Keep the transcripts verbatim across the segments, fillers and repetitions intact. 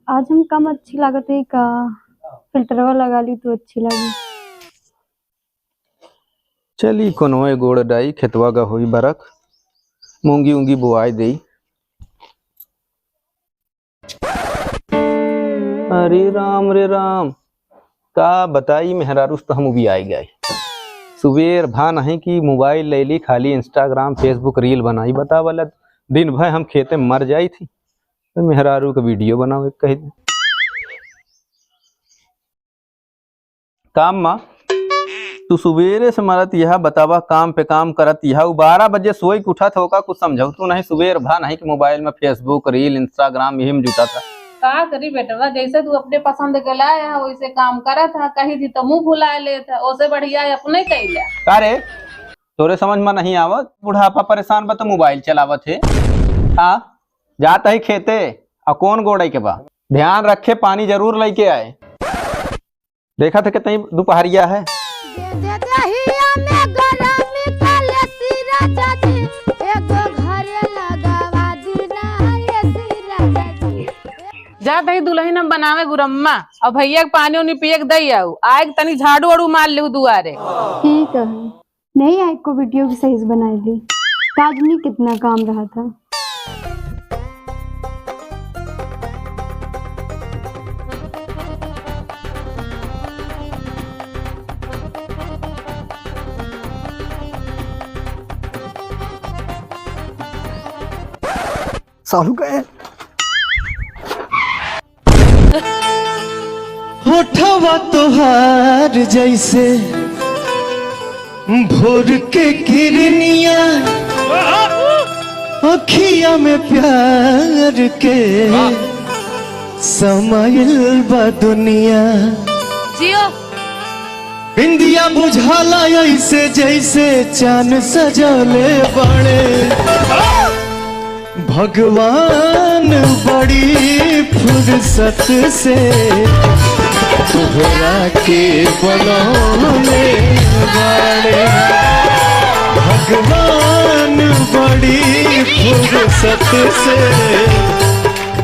आज हम कम अच्छी लागत है का? फिल्टरवा लगा ली तो अच्छी लगी। चली कोनो ए गोड़ डाई, खेतवा का होई बरख, मूंगी ऊंगी बोआई देई। अरे राम रे राम, का बताई, मेहरारू से तो हम उबियाई गए। सुबेर भा नहीं कि मोबाइल ले ली, खाली Instagram, Facebook reel बनाई। बतावा ला, दिन भर हम खेते मर जाई थी, तो मेहरारू के वीडियो बनावे कह दे। काम मा, तू सुबेरे से मरत यह बतावा, काम पे काम करत यह, उ बारह बजे सोई के उठत हो का, कुछ समझौतू नहीं, सुबेर भा नहीं कि मोबाइल में Facebook reel, Instagram यही में जुटत है। का करी बेटवा, जैसे तू अपने पसंद के लाए है, वैसे काम करत है, कहीं थी तो मुंह फुलाए लेत है, ओसे बढ़िया है अपने कैले। का रे, तोरे समझ में नहीं आवत, बुढ़ापा परेशान बा तो मोबाइल चलावत है। हाँ, जात है खेते, आ कौन गोड़े के बा, ध्यान रखे, पानी जरूर लेके आए। देखा था कितनी दोपहरिया है। दे दे दहिया में गरमी का लेसी राजा जी, एगो घरे लगावा दीना एसी राजा जी। जा तही दुलहिन हम बनावे गुरम्मा, और भैया के पानी उनी पिए के दई आऊ, आए के तनी झाड़ू वाड़ू मार लेहू दुआरे। ठीक है, नहीं आए को वीडियो भी सही से बनाई ली। काज नहीं कितना काम रहा था। सालू का है। होठवा तोहार जैसे भोर के किरनिया, अखिया में प्यार के समाइल बा दुनिया। जियो। बिंदिया बुझाला ऐसे जैसे चान सजौले बाड़े। भगवान बड़ी फुर्सत से तोहरा के बनौले बाड़े। भगवान बड़ी फुर्सत से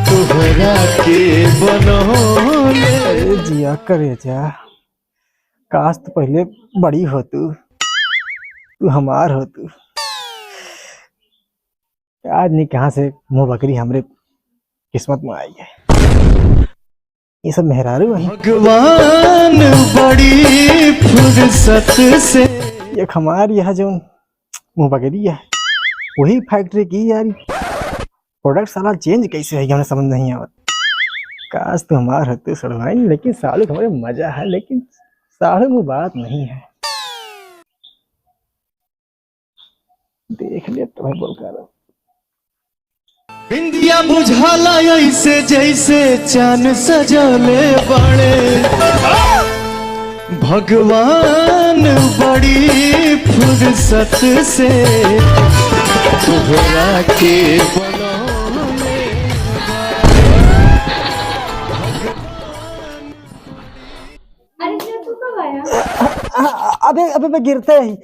तोहरा के बनौले। अरे जिया करेजा, काश तू पहिले बड़ी होतू, तू हमार होतू। आज नहीं कहाँ से मुंह बकरी हमरे किस्मत में आई है। ये सब मेहरारू है। भगवान बड़ी फुर्सत से। एक हमार यह जो मुंह बकरी है, वही फैक्ट्री की यार। प्रोडक्ट साला चेंज कैसे है, हमें समझ नहीं आवत। काश तू हमार होते सड़वाइन, लेकिन सालू हमारे मजा है, लेकिन सालू में बात नहीं है। देख ले तुम्हें बोल कर। बिंदिया बुझाला ऐसे जैसे चान सजौले बाड़े। भगवान बड़ी फुर्सत से तोहरा के बनौले। अरे, तू कब आया? अ-, अ-, अबे, अबे, मैं गिरते ही।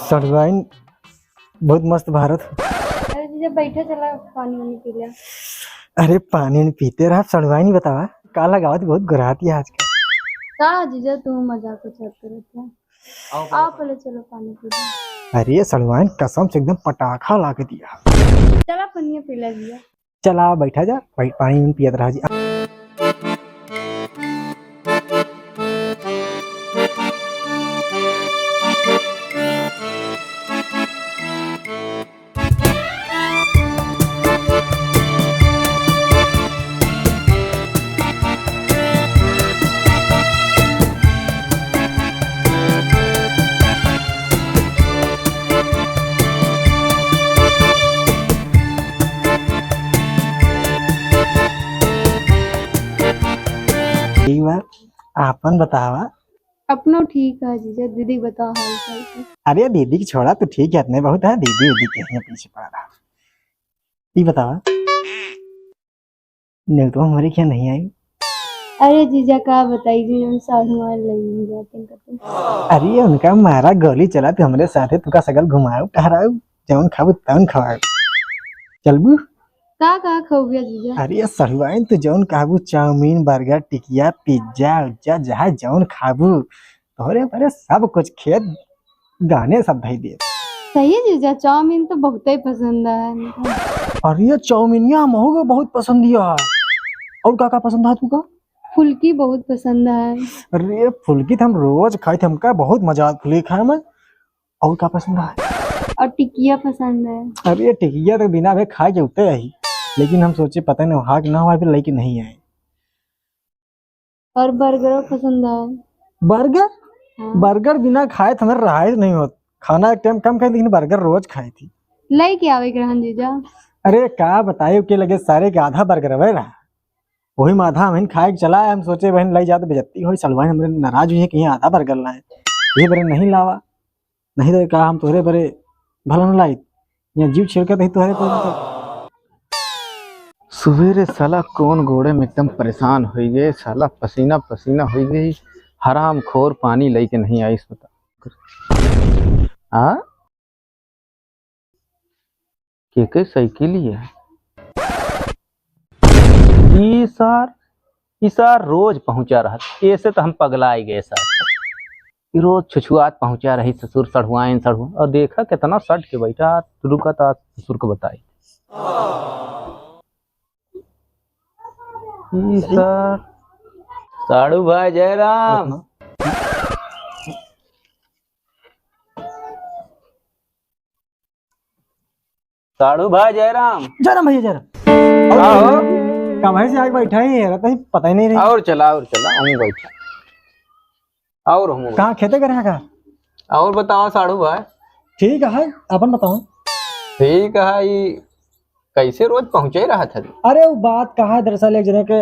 सड़वाइन बहुत मस्त भारत। अरे जीजा, बैठा, चला पानी वानी पी ले। अरे पानी वानी पीते रहा, सड़वाइन बतावा, का लगावत, बहुत गोरात है आजकल। का जीजा, तू मजाक उजाक करत है? आओ पहले, चलो पानी पी ले। अरे सड़वाइन, कसम से एकदम पटाखा लाग दिया। चला पनिया पी ले जीजा। चला, बैठा जा, पानी उन पियत रहा जी। ठीक बा, आपन बतावा। अपनो ठीक है जीजा, दीदी बताओ हाल चाल। अरे दीदी के छोड़ा, तू ठीक है, इतने बहुत है, दीदी उदी के यहाँ पीछे पड़ा रहा। ई बतावा, नेउतवा हमरे खिया नहीं आई। अरे जीजा, का बताई, जो जौन साढ़ू मार लई जाते हैं कतई। अरे उनका मारा गोली चला, तू हमरे साथे तुका सगल घुमाऊ टहराऊ, जौन खाबू तौन खवाऊ। चलबू? का का खाऊ भैया जीजा? अरे सढ़ुआइन, तू जौन कहबू, चाउमीन, बर्गर, टिकिया, पिज्जा उज्जा, जहाँ जौन खाबू, तोहरे परे सब कुछ खेत गाने सब धई दे। सही है जीजा, चाउमीन तो बहुते पसंद है। अरे चाउमीनिया हमहू के बहुत पसंद है। और का का पसंद है तुका? फुल्की बहुत पसंद है। अरे फुल्की तो हम रोज खाई थे, हमका बहुत मजा आत फुल्की खाए में। और का पसंद है? और टिकिया पसंद है। अरे टिकिया तो बिना भी खाए के उठते रही, लेकिन हम सोचे पता नहीं हाँ कि ना हुआ, फिर लेके नहीं आए। और बर्गरो पसंद है। बर्गर? हाँ। बर्गर बिना खाए तो हमारे रहाई नहीं होत। खाना एक टाइम कम खाई, लेकिन बर्गर रोज खाई थी। लेके आवे के रहन जीजा। अरे का बताए, के लगे सारे के आधा बर्गर रहा, वही में आधा हम खाए के चला आए। हम सोचे बहन लाई जात बेइज्जती होई, सलवाइन हमरे नाराज हुई है कि यहाँ आधा बर्गर लाए, ये बरे नहीं लावा। नहीं तो का हम तोहरे बरे भला न लाइत, या जीव छिड़कत ही तोहरे पर तो। सुबेरे साला कौन गोड़े में एकदम परेशान होई गए, साला पसीना पसीना होई गई। हरामखोर पानी लेके नहीं आई, बता। आ? के के साइकिल ही है? ई सार, ई सार रोज पहुंचा रहत, ऐसे तो हम पगला ही गए सार। ई रोज छुछुआत पहुंचा रही ससुर, सढ़ुआइन सढ़ुआ, और देखा कितना सट के बैठा, रुका था ससुर को बताई। ई सार, साढ़ू भाई जयराम। साढ़ू भाई जयराम। जयराम भैया, जयराम। का हो? कब से आके बैठा ही है, रहता ही पता ही नहीं रही। और चला, और चला, हम बैठा। और हम कहाँ खेते कर रहा का? और बताओ साढ़ू भाई। ठीक है, अपन बताओ। ठीक है, ई कैसे रोज पहुँचे रहा था? अरे वो बात कहा है, दरअसल एक जने के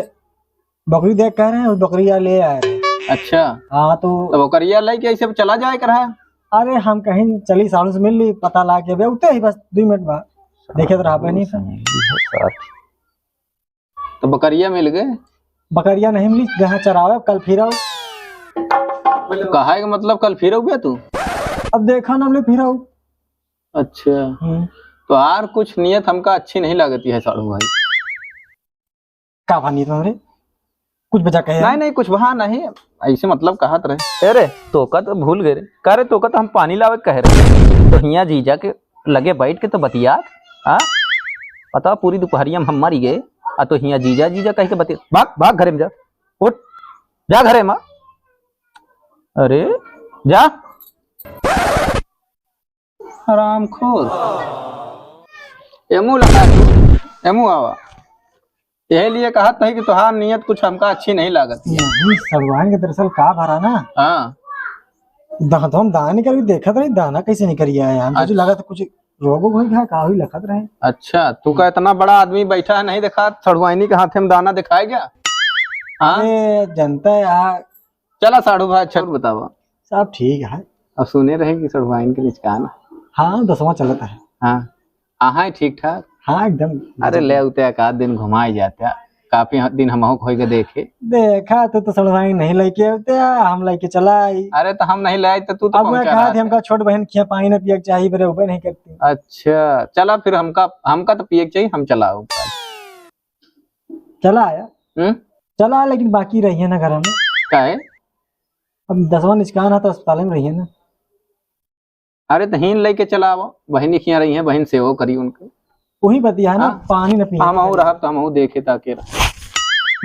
बकरी देख कह रहे हैं, वो बकरी यार ले आए रहे। अच्छा। हाँ, तो तो बकरिया लेके ऐसे चला जाए कर रहा? अरे हम कहीं चली, साढ़ू से मिल ली, पता ला के अबे उते ही बस दो मिनट बाद देखे तो रहा पे नहीं था। तो बकरिया मिल गए? बकरिया नहीं मिली, जहाँ चरावे, कल फिर आओ। तो कहा है कि मतलब कल फिर आओ क्या तू? अब देखा ना, हम लोग फिर आओ। अच्छा। हम्म। तो यार कुछ नियत हमका अच्छी नहीं लगती है साढ़ू भाई। का बा नियत हमरे? कुछ बजा कहे नहीं, यार। नहीं, कुछ बहा नहीं, ऐसे मतलब कहत रहे। ए रे, तोका तो भूल गए रे। का रे, तोका तो हम पानी लावे कहे रहे। तो हियाँ जीजा के लगे बैठ के तो बतियात, हाँ? बताओ, पूरी दुपहरिया में हम मरी गए, आ तो हियाँ जीजा, जीजा कह के बतिया। भाग, भाग घरे में जा, उठ, जा घरे में। अरे, जा। हरामखोर। एमू लगा तू, एमू आवा। यही लिए कहत नहीं कि तोहार नियत कुछ हमका अच्छी नहीं लागत। नहीं, सड़ुआइन के दरअसल का भरा ना। हाँ। दांतों में दाना निकल के देखत रही, दाना कैसे निकल आया। हम हाँ। सोचे लगा तो कुछ रोग वोग होई, का होई लखत रहे। अच्छा, तू का इतना बड़ा आदमी बैठा है, नहीं देखा सड़ुआइनी के हाथे में दाना दिखाए क्या? हाँ? अरे, जनता है यार। चला साढ़ू भाई, अच्छा बतावा। सब ठीक है। अब सुने रहे कि सड़ुआइन के निचकान। हाँ, दसवाँ चलत है। हाँ, हाँ, ठीक ठाक। हाँ, एकदम। अरे, ले उते एक आध दिन घुमाए जाते, काफी दिन हमहू होई के देखे। देखा, तू तो सड़ुआइन नहीं लेके आते, हम लेके चला आई। अरे, तो हम नहीं ले आए, तो तू तो अब मैं पहुंचा कहा रहा थी, था। हमका छोट बहन खिया पानी न पिए के चाहिए, बरे उबे नहीं करती। अच्छा, चला फिर, हमका, हमका तो पिए के चाहिए, हम चला ऊपर। चला आया। हम्म? चला, लेकिन बाकी रहिए ना घर में। काहे? अब दसवाँ निचकान है तो अस्पताल में रहिए ना। अरे तो हीन लेके चला आवा, बहिनी खिया रही है, बहिन सेवा करी उनके। वही बतिया ना, हाँ? पानी न पिए। हम और रहब तो हम और देखे ताके रह।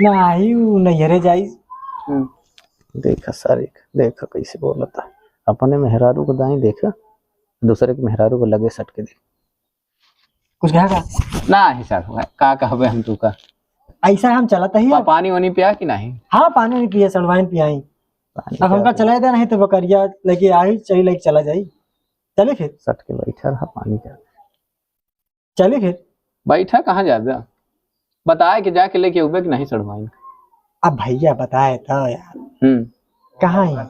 ना आई, उ नैहरे जाई। हम्म। देखा सारे, देखा कैसे बोलता। अपने मेहरारू को दाई देखा, दूसरे के मेहरारू को लगे सट के देख। कुछ कहा का? ना ही सर, का कहबे हम तू का? ऐसा हम चलत ही पा-, अब। पानी वानी पिया कि नहीं? हाँ, पानी वानी पिया, सड़वाइन पियाई। पानी अब हमका पिया। चलाए दे, नहीं तो बकरिया लेके आई, चली लेके चला जाई। चले फिर। सट के बैठा रहा, पानी पिया। चले फिर। बैठा कहाँ ज्यादा? बताए कि जाके लेके उबे कि नहीं सड़वाइन। अब भैया बताए तो यार। हम्म। कहाँ है?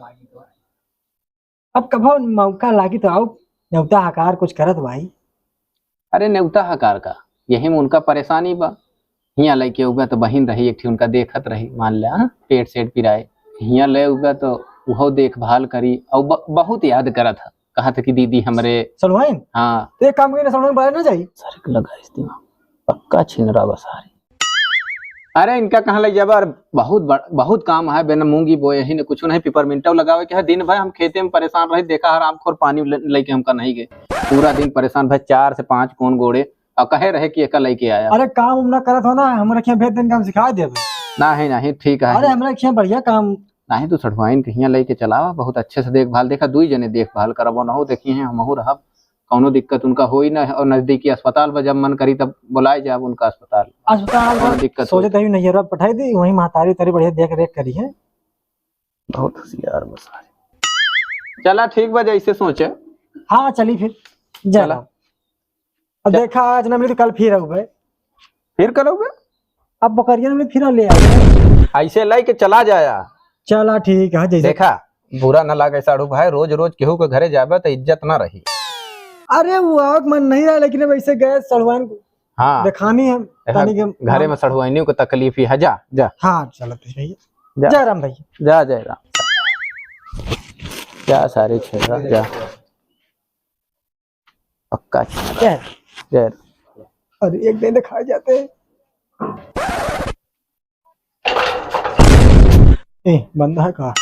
अब कभो मौका लागी तो आओ, नेवता हकार कुछ करत भाई। अरे नेवता हकार का, यही में उनका परेशानी बा। हियाँ लइके उबा तो बहिन रही, एक ठी उनका देखत रही, मान ले, हाँ, पेट सेट पिराए। हियाँ ले उबा तो उहो देखभाल करी, और ब-, बहुत याद करत ह, कहत कि दीदी हमरे। सड़ुआइन? हाँ। तो एक काम करी ना, सड़ुआइन बाहर ना जाई। सर के लगा इस दिमाग, पक्का छिनरा बा सारी। अरे इनका कहाँ ले जाबा, अरे बहुत बड़-, बहुत काम है, बिना मूंगी बोए ही न कुछ नहीं, पिपरमिंटो लगावे के है। दिन भर हम खेते में परेशान रही, देखा हरामखोर पानी ले-, लेके हमका नहीं गए, पूरा दिन परेशान भाई, चार से पाँच कौन गोड़े और कहे रहे कि एका लइके आया। अरे काम उम ना करत हो ना, हमरा खियाँ भेज देन, काम सिखा देबे। नाही, नाही, ठीक है। अरे हमरा खियाँ बढ़िया काम। नाही, तू सढ़ुआइन के हियाँ लइके चलावा, बहुत अच्छे से देखभाल, देखा, दुई जने देखभाल करबो, नहु देखी हैं, हमहू रहब, कौनो दिक्कत उनका होई ना, और नजदीकी अस्पताल बा, जब मन करी तब बुलाए जाब उनका अस्पताल। अस्पताल कौनो बा, दिक्कत सोचे होई। तभी नहीं है, पठाई दी, वहीं महतारी उतारी बढ़िया देख रेख करी है। बहुत होशियार बा सारे। चला ठीक बा, जैसे सोचे। हाँ, चली फिर। जय चला। राम। अब चल। देखा, आज ना मिली तो कल फिर आऊ बे। फिर कल आऊ बे? अब बकरिया ना मिली, फिर ले आऊ। ऐसे लाई के चला जाया। चला ठीक है, जैसे देखा, बुरा ना लागे साढ़ू भाई, रोज रोज केहू के घरे जाबे तो इज्जत ना रही। अरे वो आवक मन नहीं रहा, लेकिन अब ऐसे गए सड़ुआइन को हाँ। देखानी है, देखा, तनी के घरे में सड़ुआइनियों को तकलीफ ही है। जा, जा। हाँ, चलत है भैया। जा। जय राम भैया। जा, जय राम। जा सारे छेड़ा, जा। पक्का छेड़ा। जय। जय राम। अरे, एक दिन दिखाए जाते हैं। ए, बंदा है का?